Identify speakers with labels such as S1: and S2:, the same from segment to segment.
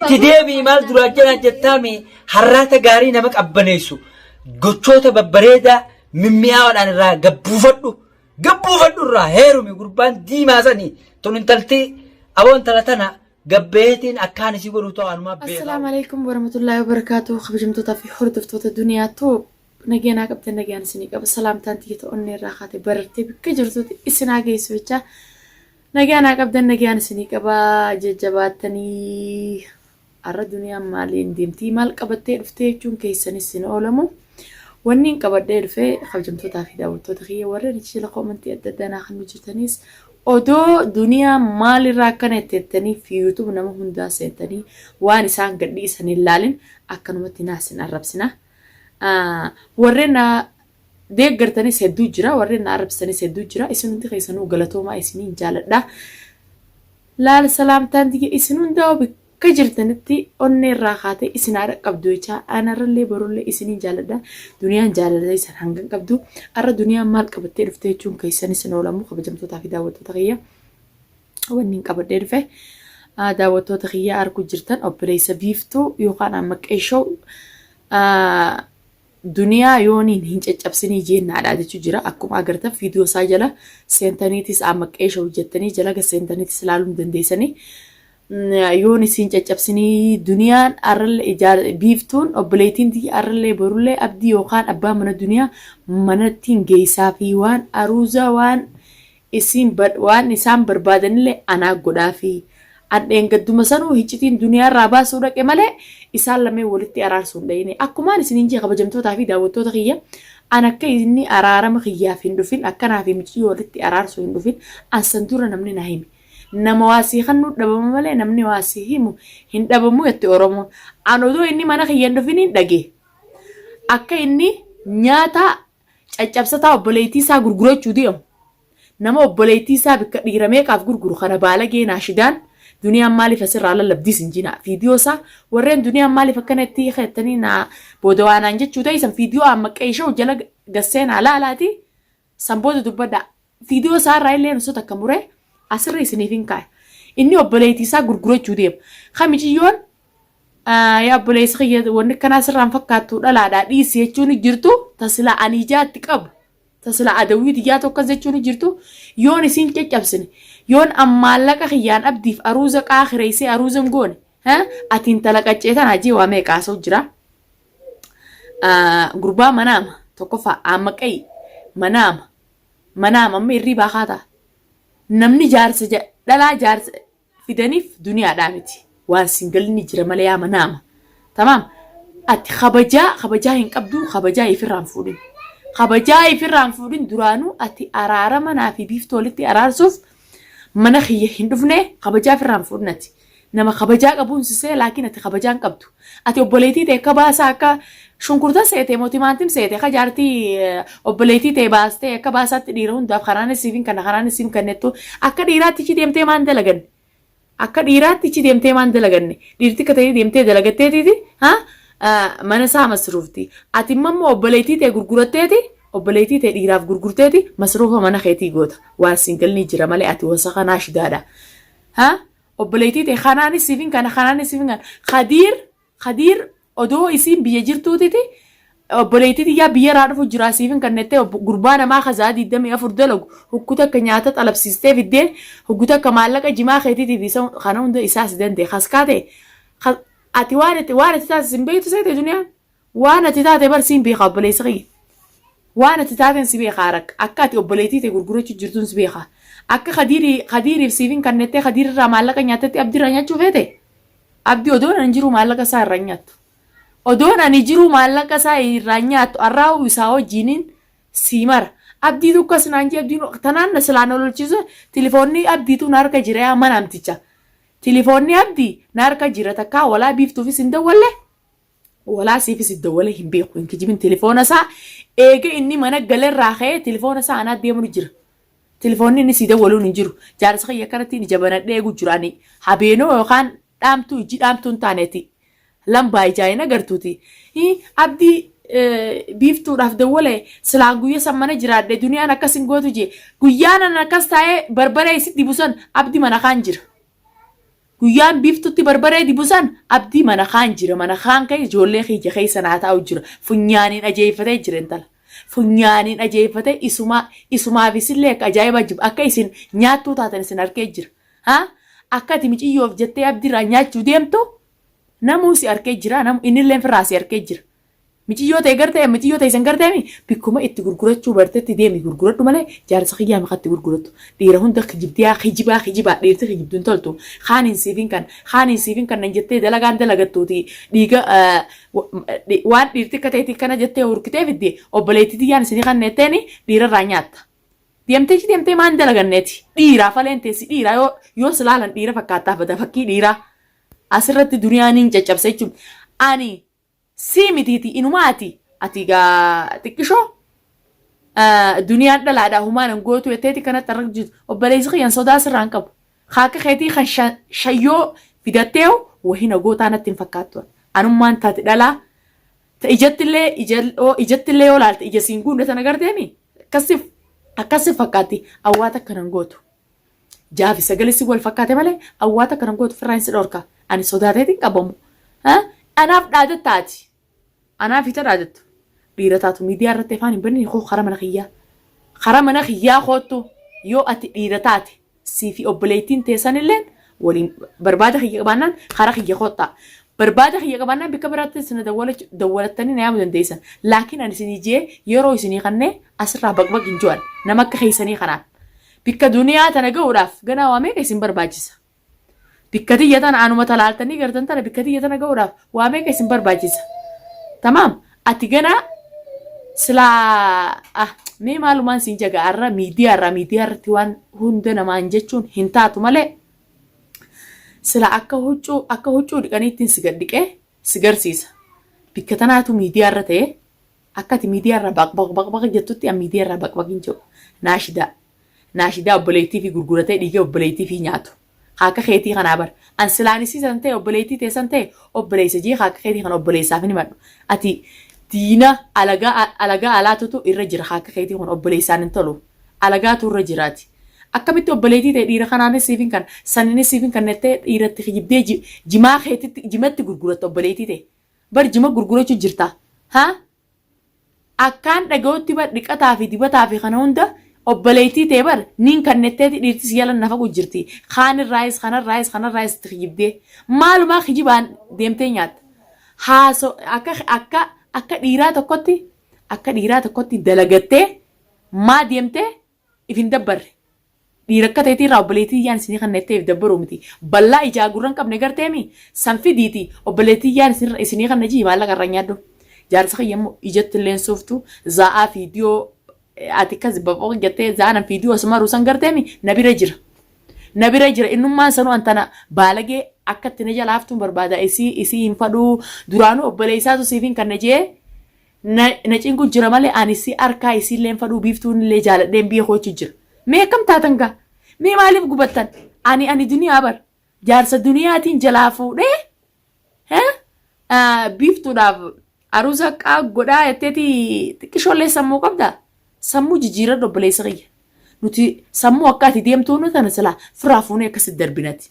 S1: Itti deebi'i maal duraa jedhan jettaami harraata gaarii nama qabbaneessu gochoota babbareedaa mimmi'aawaadhaan irraa gabbuufadhu gabbuufadhu irraa heerumi gurbaan diimaa sanii tun intalti aboo intala tana gabbeetiin akkaan isii godhu ta'u anumaa beekaa.
S2: Assalaamu alaikum warahmatullaahi wabarakaatuh kabajamtootaa fi hordoftoota duniyaa too nageenaa qabdan nagaan isinii qaba salaamtaan tiyya ta'onnee onnee irraa kaate barartee bikka jirtutti isin haa geessu jechaa Nagaa naa qabdan nagaan isinii qaba jajjabaattanii har'a duniyaan maaliin deemtii maal qabattee dhuftee jechuun keessanis hin oolamu. Wanni hin qabadhee dhufe kabajamtootaa fi daawwattoota kiyya warreen achi jala koomantii adda addaa naa kan jirtanis odoo duniyaan maalirraa akkana itti jettanii fi YouTube nama hundaa seentanii waan isaan gadhiisan hin laalin akkanumatti naas hin arrabsina. Warreen deeggartanis hedduu jira warreen na arrabsanis hedduu jira isin hundi keessanuu galatoomaa isiniin jaaladha laal salaamtaan tiyya isin hundaa bakka jirtanitti onnee irraa kaatee isin haa dhaqqabdu jechaa anarrallee borullee isiniin jaaladha duniyaan jaalala isin hangan qabdu arra duniyaan maal qabattee dhufte jechuun keessan isin oolamu kabajamtootaa fi daawwattoota kiyya wanni hin qabadhee dhufe daawwattoota kiyya arguu jirtan obboleessa biiftuu yookaan amma qeeshoo Duniyaa yooniin hin caccabsinii jeennaadha jechuu jira. Akkuma agartan viidiyoo isaa jala seentaniitis ammaqqeesha hojjettanii jala gad seentaniitis ilaaluu hin dandeessanii. Yoon isin caccabsinii duniyaan arralle biiftuun obboleettiin tiyya arrallee borullee abdii yookaan abbaa mana duniyaa manattiin geessaa fi waan aruuza waan Isiin waan isaan barbaadanillee anaa godhaafii. An dheengadduma sanuu hiccitiin duniyaarraa baasuu dhaqe malee isaan lameen walitti araarsuu hin dhayine. Akkumaan isiniin jee kabajamtootaa fi daawwattoota kiyya an akka inni araarama kiyyaaf hin dhufin akkanaa fi miciyyoo walitti araarsuu hin dhufin an san dura namni na hime. Nama waa sii kannuu dhabama malee namni waa sii himu hin dhabamu jette Oromoon. An odoo inni mana kiyya hin dhufiniin dhage. Akka inni nyaata caccabsataa obboleettii isaa gurgurachuu deemu nama obboleettii isaa bikka dhiira meeqaaf gurguru kana baalagee naashidaan duniyaan maaliif asirraa lallabdiis hin jinaa fiidiyoo isaa warreen duniyaan maaliif akkana itti hiikettanii naa booda waa naan jechuu ta'e fiidiyoo amma qeeshoo jala gassee naa laalaati san booda dubbadhaa Viidiyoo isaa irraa illee osoo takka muree asirra isiniif hin kaaya. Inni obboleettii isaa gurgurachuu deema. Ka miciyyoon yaa obboleessi kiyya wanni akkanaa sirraan fakkaattu dhalaadhaa dhiisi jechuun jirtu tasilaa ani ijaatti qabu. Tasilaa adawwii tiyyaa tokkos jechuun jirtu yoon isiin caccabsine yoon an maallaqa kiyyaan abdiif aruuza qaa kireessee aruuza hin goone ati intala qaccee tanaa jee waa meeqa haasa'u jira. Gurbaa manaama tokkoffaa aammaqayi manaama. Manaam amma irriibaa kaataa. Namni jaarsa dhalaa jaarsa fidaniif duniyaadhaa miti. Waan singalni jira malee yaa manaama. Tamaam. Ati kabajaa kabajaa hin qabdu kabajaa ifirraa hin fuudhin. Kabajaa ifirraa hin fuudhin duraanuu ati araara manaa fi biiftuu walitti araarsuuf mana kiyya hin dhufne kabajaa ifirraa hin fuudhin ati. Nama kabajaa qabuun si se'e laakiin ati kabajaa hin qabdu. Ati obboleettii tee akka baasaa akka shunkurta seete moo timaantim seete akka jaartii obboleettii tee baastee akka baasaatti dhiira hundaaf kanaanis siif hin kanna kanaanis siif hin kannettu akka dhiiraatti ichi deemtee maan dalaganne. Akka dhiiraatti ichi deemtee maan dalaganne dhiirti akka ta'ee deemtee dalagatteetiiti ha mana isaa masruufti. Ati immoo obboleettii tee gurguratteeti obboleettii tee dhiiraaf gurgurteeti masruufa mana keetii goota. Waan singalni jira malee ati wasaka naashidaadha. Ha Obboleettii tee kanaanis siif hin kana kanaanis siif hin kana. Kadiir Kadiir odoo isiin biyya jirtuutiti obboleettii tiyyaa biyya irraa dhufu jiraa siif hin kannettee gurbaa namaa kazaa 24 dalagu hukku takka nyaata xalabsiistee fiddee hukku takka maallaqa jimaa keetiitiif isa kana hunda isaa si danda'e kaskaa ta'e ati waan itti waan itti taate sin beektu seete duniyaan. Waan ati taate bar siin beeka obboleessa kiyya. Waan ati taateen si beeka arak. Akka ati obboleettii tee gurgurachuu jirtuun si beeka. Akka Kadiiri Kadiiriif siif hin kannettee Kadiir irraa maallaqa nyaattetti Abdii irraa nyaachuu feete? Abdii odoon ani jiruu maallaqa isaa irraa hin nyaattu. Odoon ani jiruu maallaqa isaa irraa hin nyaattu arraa'uu isaa wajjiiniin sii mara. Abdiitu akkas naan jee abdiin tanaan na silaa na lolchiise tilifoonni abdiitu na harka jira yaa mana amticha. Tilifoonni abdii na harka jira takkaa walaa biiftuufis hin dawwalle Walaa siifis itti dawwalee hin beeku hin kijibin telefoona isaa eega inni mana galerraa ka'ee telefoona isaa anaa deemuu jira. Telefoonni inni sii dawwaluun hin jiru. Jaarsa kiyya akkanatti ija banadhee eegu jira ani habeenoo yookaan dhaamtuu ijji dhaamtuu hin taaneeti. Lambaa ijaa hin agartuuti. Abdii biiftuudhaaf dawwale silaan guyya san mana jiraadhe duniyaan akkas hin gootu jee guyyaan an akkas taa'ee barbaree isitti dibu san abdi mana kaan jira. Guyyaan biiftutti barbaree dibu san abdii mana kaan jira mana kaan kee ijoollee kiyya keessa naa taa'u jira. Funyaaniin ajeeffatee jira intala. Funyaaniin ajeeffatee isumaa isumaaf isillee akka ajaa'ibaa jibu akka isin nyaattuu taatan isin arkee jira. Ha? Akka ati miciyyoof jettee abdiirraa nyaachuu deemtu namuu si arkee jira namu innillee firraa si arkee jira. Miciyyoo ta'e gartee miciyyoo ta'e san garteemi bikkuma itti gurgurachuu bartetti deemi gurguradhu malee jaarsa kiyyaa maqatti gurgurattu. Dhiira hunda kijibdiyaa kijibaa kijibaa dhiirti kijibdu hin toltu. Kaaniin siifin kan kaaniin siifin kan nan jettee dalagaan dalagattuuti dhiiga waan dhiirti akka ta'eeti kana jettee hurkitee fidde obboleettii tiyyaan isinii kan netteeni dhiirarraa nyaatta. Deemtee achi deemtee maan dalaganneeti dhiiraa faleen teessi dhiiraa yoo yoo silaalan dhiira fakkaattaa bada fakkii dhiiraa asirratti duniyaan hin caccabsa jechuun ani Sii mitiiti inumaa ati ati gaa xiqqishoo duniyaan dhalaadhaa humaan hin gootu jetteeti kanatti har'a jirtu obboleessi kiyyan sodaa sirraa hin qabu kaaka keetii kan shayyoo fidatteehu wahina gootaa natti hin fakkaattu anummaan taate dhalaa ta ijattillee ijattillee yoo laalte ija siin guunne tana garteemi akkasif akkasif fakkaatti awwaata akkanan gootu. Jaafi sagalee si wal fakkaate malee awwaata kana gootu firraa hin si dhorka. Ani sodaateetiin qabamu. Anaaf dhaadatta ati. Anaaf ita dhaadattu. Dhiira taatu miidiyaa irratti afaan hin banne koo karaa mana kiyyaa. Karaa mana kiyyaa koottu yoo ati dhiira taate sii fi obboleettiin teessanilleen waliin barbaada kiyya qabaannaan karaa kiyya koottaa. Barbaada kiyya qabaannaan bikka biraatti isin dawwalattanii na yaamuu dandeessan. Laakiin ani isinii jee yeroo isinii kannee asirraa baqbaq hin ju'an. Nama akka keessanii kanaan. Bikka duniyaa tana ga'uudhaaf ganaa waa meeqa isin barbaachisa? Bikka tiyya tana anuma talaaltanii gartan tana bikka tiyya tana ga'uudhaaf waa meeqa isin barbaachisa? Tamaam ati ganaa silaa ah mee maalumaan siin jaga arra miidiyaa irraa miidiyaa irratti waan hunda namaan jechuun hin taatu malee sila akka huccuu akka huccuu dhiqaniittiin si gad dhiqee si garsiisa. Bikka tanaatu miidiyaa irra ta'ee Akka ati miidiyaa irraa baq baq baq baq jettutti an miidiyaa irraa baq baq hin jedhu. Naashidaa. Naashidaa obboleettii fi gurguratee dhiiga obboleettii fi nyaatu. Haa akka keetii kanaa bar. An silaan isii san ta'e obboleettii tee san ta'e obboleessa jee haa akka keetii kana obboleessaaf hin himadhu. Ati diina alagaa alagaa alaatutu irra jira haa akka keetii kun obboleessaan hin tolu. Alagaatu irra jiraati. Akkamitti obboleettii ta'e dhiira kanaanis siif hin kan saninis siif hin kan jettee dhiiratti kijibdee jimaa keetitti jimatti gurguratta obboleettii ta'e. Bar jima gurgurachu jirta. Ha? Akkaan dhaga'utti bar dhiqataa fi dibataa fi kana hunda obboleettii tee bar niin kannetteeti dhiirti si jala nafaqu jirti. Kaanirraayis kanarraayis kanarraayis itti kijibdee. Maalumaa kijibaan deemtee nyaatta. Haaso akka akka akka dhiiraa tokkotti akka dhiiraa tokkotti dalagattee maa deemtee if hin dabbarre. Dhiira akka teetii irraa obboleettii tiyyaan isinii kanna jettee if dabbaruu miti. Ballaa ijaa gurra hin qabne garteemi san fidiiti obboleettii tiyyaan isinii kanna jii maallaqa irra nyaadhu. Jaarsa kiyya immoo ijatti illee hin suuftu zaa'aa fiidiyoo ati akkas baqoq jettee za'aa nan fiidiyoo as maru san garteemi na bira jira. Na bira jira innummaan sanuu an tana baalagee akka itti na jala haftuun barbaada isii isii hin fadhuu duraanuu obboleessaatu siif hin kanna jee na na cinqu jira malee ani si arkaa isiillee hin fadhuu biiftuun illee jaaladheen biyya koochu jira. Mee akkam taatan gaa? Mee maaliif gubattan? Ani ani duniyaa bar jaarsa duniyaatiin jalaa fuudhee eh, ah, biiftuudhaaf aruusa qaa godhaa jetteeti xiqqishoollee sammuu qabdaa? Sammuu jijjiiradhu obboleessa kiyya. Nuti sammuu akka ati deemtuun tana silaa firaa fuunee akkasitti darbinati.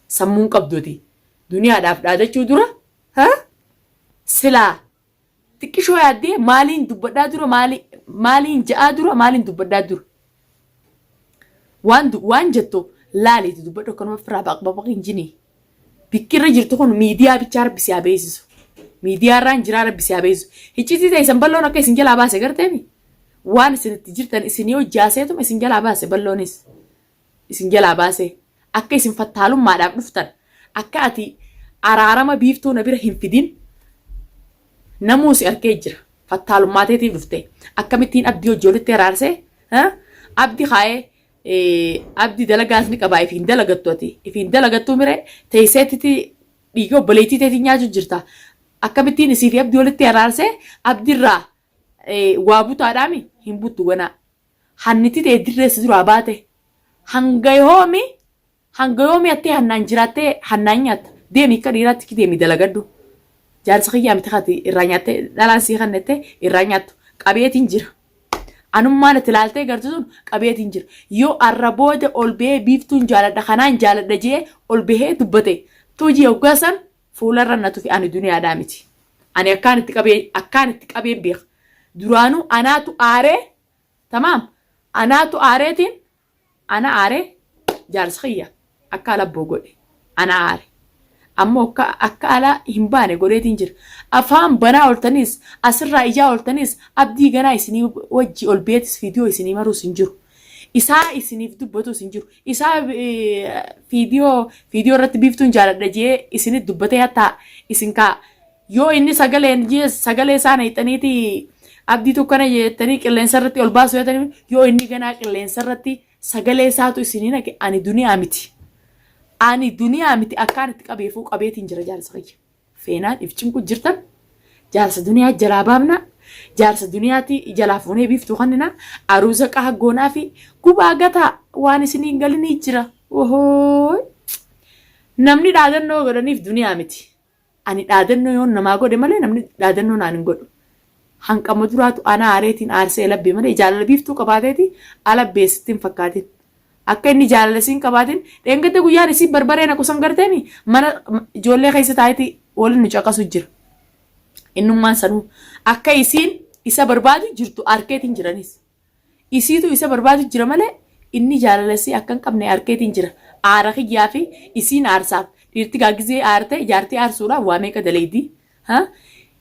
S2: Sammuun qabduuti. Duniyaadhaaf dhaadachuu dura ha? Silaa Xiqqishoo yaaddee maaliin dubbadhaa dura maali maaliin ja'aa dura maaliin dubbadhaa dura. Waan waan jettu laaliiti dubbadhu akkanuma firaa baqbaq hin jinii. Bikki irra jirtu kun miidiyaa bichaa rabbi si haa beeksisu. Miidiyaa irraan jiraa rabbi si haa beeksisu. Hiccitii ta'e balloon akka isin jalaa baase garteemi. Waan isin itti jirtan isin yoo jaaseetuma isin jalaa baase balloonis. Isin jalaa baase. Akka isin fattaalummaadhaaf dhuftan akka ati araarama biiftuu na bira hin fidin namuu si arkee jira. Fattaalummaa teetiif dhufte. Akkamittiin abdii hojii walitti araarsee abdi kaa'ee abdi dalagaas ni qabaa ifiin dalagattu ati ifiin dalagattuu mire teesseettiti dhiiga obboleettii teetiin nyaachuu jirta. Akkamittiin isii fi abdii walitti araarsee abdirraa waa butaadhaami hin buttu ganaa. Hanniti tee dirree si duraa baate. Hanga yoomi hanga yoomi attee hannaan jiraattee hannaan nyaatta. Deemi akka dhiiraatti ki deemi dalagadhu. Jaarsa kiyyaa miti kati irraa nyaattee dhalaan sii kannette irraa nyaattu. Qabeetiin jira. Anummaan itti laaltee gartu sun qabeetiin jira. Yoo arra booda ol bahee biiftuun jaaladha kanaan jaaladha jee ol bahee dubbate. Tuujii hoggaa san fuularra na tufi ani duniyaadhaa miti. Ani akkaan itti qabee akkaan itti qabeen beeka. Duraanuu anaatu aaree tamaam anaatu aareetiin Ana aare jaarsa kiyya akka ala boo godhe ana aare. Ammoo akka akka ala hin baane godheetiin jira. Afaan banaa ooltaniis asirraa ijaa ooltaniis abdii ganaa isinii wajji ol beetis viidiyoo isinii maruus hin jiru. Isaa isiniif dubbatus hin jiru. Isaa viidiyoo viidiyoo irratti biiftuun jaaladha jee isinit dubbatee hattaa isin kaa yoo inni sagaleen jee sagalee isaa nayxaniiti abdii tokkana jettanii qilleensa irratti ol baasu jettanii yoo inni ganaa qilleensa irratti sagalee isaatu isinii naqe ani duniyaa miti. Ani duniyaa miti akkaan itti qabeefuu qabeetiin jira jaarsa kiyya. Feenaan if cinqu jirtan jaarsa duniyaa jalaa baafna jaarsa duniyaati jalaa fuunee biiftuu kannina aruuza qaha goonaa fi gubaa gataa waan isinii hin galinii jira. Ohoo! Namni dhaadannoo godhaniif duniyaa miti. Ani dhaadannoo yoon namaa godhe malee namni dhaadannoo naan hin godhu. Hanqama duraatu ana aareetiin aarsee alabbee malee jaalala biiftuu qabaateeti alabbee sitti hin fakkaatin. Akka inni jaalala siin qabaatin dheengadda guyyaan isiin barbaree naqu san garteemi mana ijoollee keessa taa'eeti waliin nu caqasu jira. Innummaan sanuu akka isiin isa barbaadu jirtu arkeetiin jiranis. Isiitu isa barbaadu jira malee inni jaalala isii akka hin qabne arkeetiin jira. Aara kiyyaa fi isiin aarsaaf. Dhiirti gaa gizee aarte jaartii aarsuudhaaf waa meeqa daleeydi. Ha?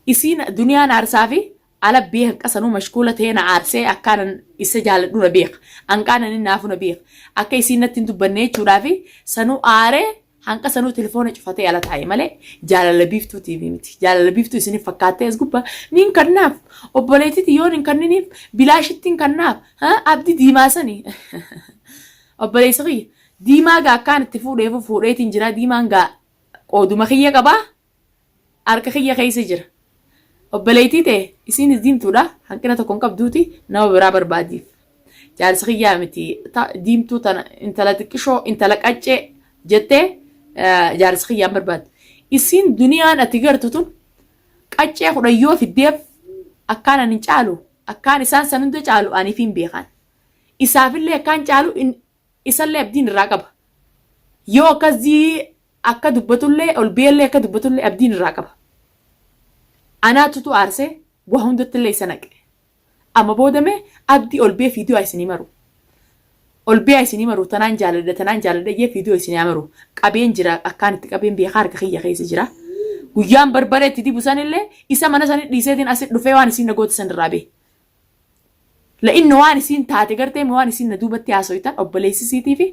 S2: Isiin duniyaan aarsaa fi ala bee hanqa sanuu mashkuula ta'ee na aarsee akkaanan isa jaaladhu na beeka. Hanqaanan inni naafu na beeka. Akka isiin natti hin dubbanne jechuudhaa fi sanuu aaree Hanqa sanuu telefoona cufatee ala taa'e malee jaalala biiftuu TV miti. Jaalala biiftuu isiniif fakkaattee as gubbaa niin kannaaf obboleettiti yoon hin kanniniif bilaashitti hin kannaaf abdi diimaa sani. Obboleessa kiyya diimaa gaa akkaan itti fuudheefu fuudheetiin jira diimaan gaa qooduma kiyya qabaa harka kiyya keessa jira. Obboleettii tee isiinis diimtuudha hanqina tokko hin qabduuti nama biraa barbaadiif. Jaarsa kiyyaa miti diimtuu tana intala xiqqishoo intala qaccee jettee jaarsa kiyyaan barbaaddu. Isiin duniyaan ati gartu tun qaccee kudhan yoo fiddeef akkaan ani caalu akkaan isaan san hunda caalu aniif hin beekan. Isaafillee akkaan caalu isallee abdiin irraa qaba. Yoo akkasii akka dubbatullee ol beellee akka dubbatullee abdiin irraa qaba. Anaatutu aarsee waa hundattillee isa naqe. Amma booda mee abdii ol bee fiidiyoo isinii maru. Ol bee isinii maru tanaan jaaladha tanaan jaaladha jee fiidiyoo isinii maru. Qabeen jira akkaan itti qabeen beekaa harka kiyya keessa jira. Guyyaan barbaree itti dibu sanillee isa mana sanii dhiiseetiin asi dhufee waan isiin na goote san irraa bee. La'inno waan isiin taate gartee waan isiin na duubatti haasoytan obboleessi isiitii fi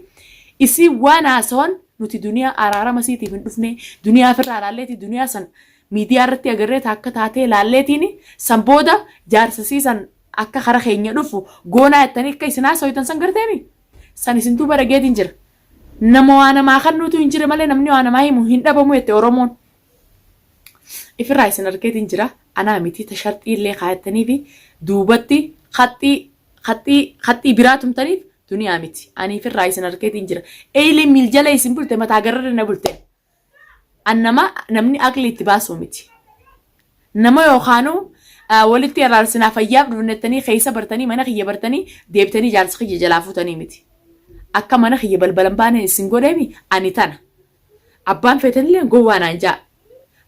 S2: isiin waan haasawan nuti duniyaa araarama isiitiif hin dhufne duniyaa ofirraa laalleeti duniyaa san miidiyaa irratti agarree akka taatee laalleetiin san booda jaarsa isii san akka kara keenya dhufu goonaa jettanii akka isin haasoytan san garteemi san isin duuba dhageetiin jira. Nama waa namaa kennuutu hin jire malee namni waa namaa himu hin dhabamu jette Oromoon. Ifirraa isin argeetiin jira. Anaa miti ta sharxii illee kaayattanii fi duubatti haxxii haxxii haxxii biraa tumtaniif duniyaa miti. Ani ifirraa isin argeetiin jira. Eeyliin miil jala isin bulte mataa gararra na bulte. An nama namni aqli itti baasuu miti. Nama yookaanuu walitti araarsinaa fayyaaf dhufnettanii keessa bartanii mana kiyya bartanii deebitanii jaarsa kiyya jalaa fuutanii miti. Akka mana kiyya balbalan baane isin godheemi ani tana. Abbaan feetanillee gowwaa naan ja'a.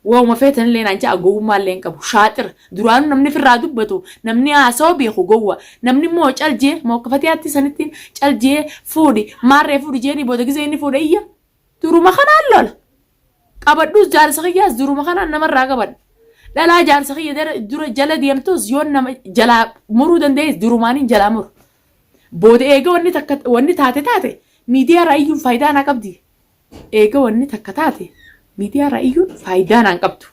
S2: Waa'uma feetanillee naan ja'a gowwummaallee hin qabu. Shaaxira. Duraanuu namni firraa dubbatu namni haasawa beeku gowwa. Namni immoo caljee mookkafatiyaatti sanittiin caljee fuudhi maarree fuudhi jeeni booda gizee inni fuudhe iyya. Duruma kanaan lola. Qabadhus jaarsa kiyyaas duruma kanaan namarraa qabadha. Dhalaa jaarsa kiyya dura jala deemtus yoon nama jalaa muruu danda'es durumaaniin jalaa muru. Booda eega wanni takka wanni taate taate miidiyaa irraa iyyuun faayidaa naa qabdi. Eega wanni takka taate miidiyaa irraa iyyuun faayidaa naan qabdu.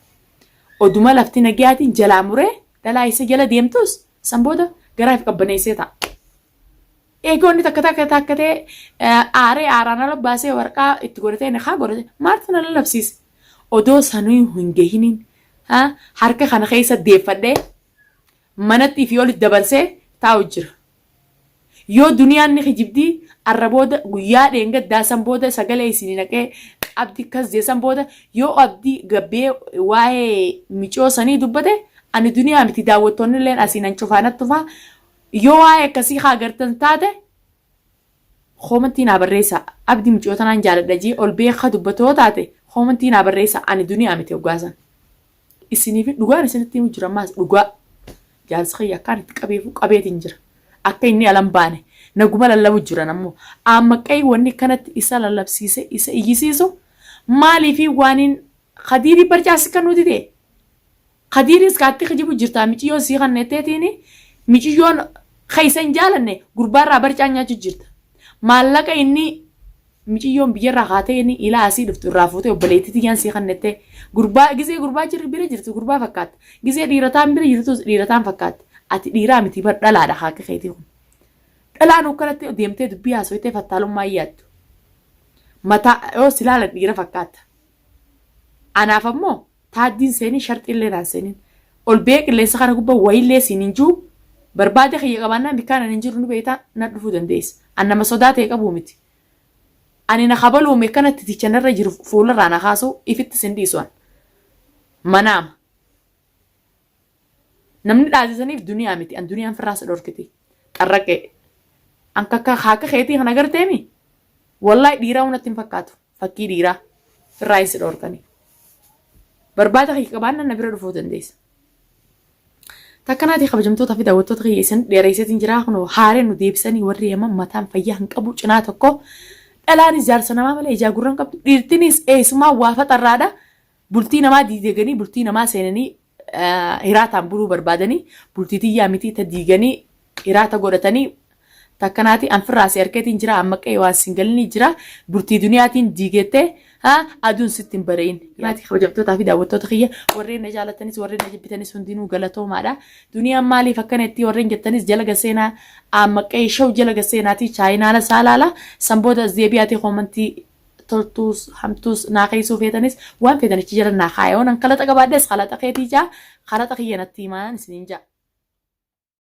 S2: Oduma lafti nagayaatiin jalaa muree dhalaa isa jala deemtus san booda garaa fi qabbaneessee ta'a. Eega wanni takka takka takka ta'e aaree aaraan ala baasee waraqaa itti godhatee nikaa godhate maaltu na lallabsiise? Odoo sanuu hin gahiniin harka kana keessa deeffadhee manatti ifii olitti dabarsee taa'u jira. Yoo duniyaan ni kijibdii arra booda guyyaa dheengaddaa san booda sagalee isinii naqee abdi akkas jee san booda yoo abdi gabbee waa'ee micoo sanii dubbate ani duniyaa miti daawwattoonni illeen asiin an cufaa natti tufaa Yoo waa'ee akkasii haa gartan taate koomantii naa barreessaa. Abdi mucayyoo tanaan jaaladha jee ol bee ka dubbatu yoo taate koomantii naa barreessaa. Ani duniyaa miti hoggaasan. Isiniif dhugaan isinitti himu jira ammaas dhugaa. Jaarsi kiyya akkaan itti qabeefu qabeetiin jira. Akka inni alan baane naguma lallabu jiran ammoo aammaqqee wanni kanatti isa lallabsiise isa iyyisiisu maaliifi waaniin Khadiirii barcaa si kan nuti ta'e. Khadiiris kaatti kijibu jirtaa miciyyoon sii kannetteetiini miciyyoon keessa hin jaalanne gurbaarraa barcaa nyaachuu jirta. Maallaqa inni miciyyoon biyyarraa kaatee inni ilaa asii dhuftu irraa fuutee obboleettii tiyyaan sii kannettee gurbaa gizee gurbaa jir bira jirtu gurbaa fakkaatta. Gizee dhiirataan bira jirtus dhiirataan fakkaatta. Ati dhiiraa miti bar dhalaadha haaka keetii kun. Dhalaan akkanatti deemtee dubbii haasoytee fattaalummaa hin yaaddu. Mataa yoo si ilaalan dhiira fakkaatta. Anaaf ammoo taaddiin seenin sharxiillee naan seenin. Ol ba'ee qilleensa kana gubba wayillee siin hin jiru. Barbaada kiyya qabaannaan bikkaan ani hin jiru ni beektaa na dhufuu dandeessa. An nama sodaa ta'e qabuu miti. Ani na kabaluume kanatti ticha narra jiru fuularraa na kaasuu ifitti sin dhiisu an. Manaama. Namni dhaasisaniif duniyaa miti. An duniyaan firraa si dhorkiti. Xarraqee. An kakka haaka keetii kana garteemi. Wallahi dhiiraa natti hin fakkaatu. Fakkii dhiiraa. Firraa hin si dhorkani. Barbaada kiyya qabaannaan na bira dhufuu dandeessa. Takkanaati kabajamtoota fi daawwattoota kiyya isin dheeresseetiin jira kunoo haaree nu deebisanii warri yaman mataan fayyaa hin qabu cinaa tokko dhalaanis jaarsa namaa malee ijaa gurra hin qabdu dhiirtinis eessumaa waa faxarraadha bultii namaa diiganii bultii namaa seenanii hiraataan buluu barbaadanii bultii tiyyaa mitii ta diiganii hiraata godhatanii takkanaati an firraa si arkeetiin jira amma qe'ee waan sin galinii jira bultii duniyaatiin diigettee ha aduun sitti hin bareeyin. Kanaati kabajamtootaa fi daawwattoota kiyya warreen na jaalattanis warreen na jibbitanis hundinuu galatoomaadha. Duniyaan maaliif akkana itti warreen jettanis jala gaseenaa amma qe'ee show jala gaseenaatii chaayinaala saalaala san booda as deebi'aatii koomantii toltuus hamtuus naa keessuu feetanis waan feetan achi jala naa kaaya. Yoon an kalaxa qabaadhes kalaxa keetii jaa kalaxa kiyya natti himaan isiniin jaa.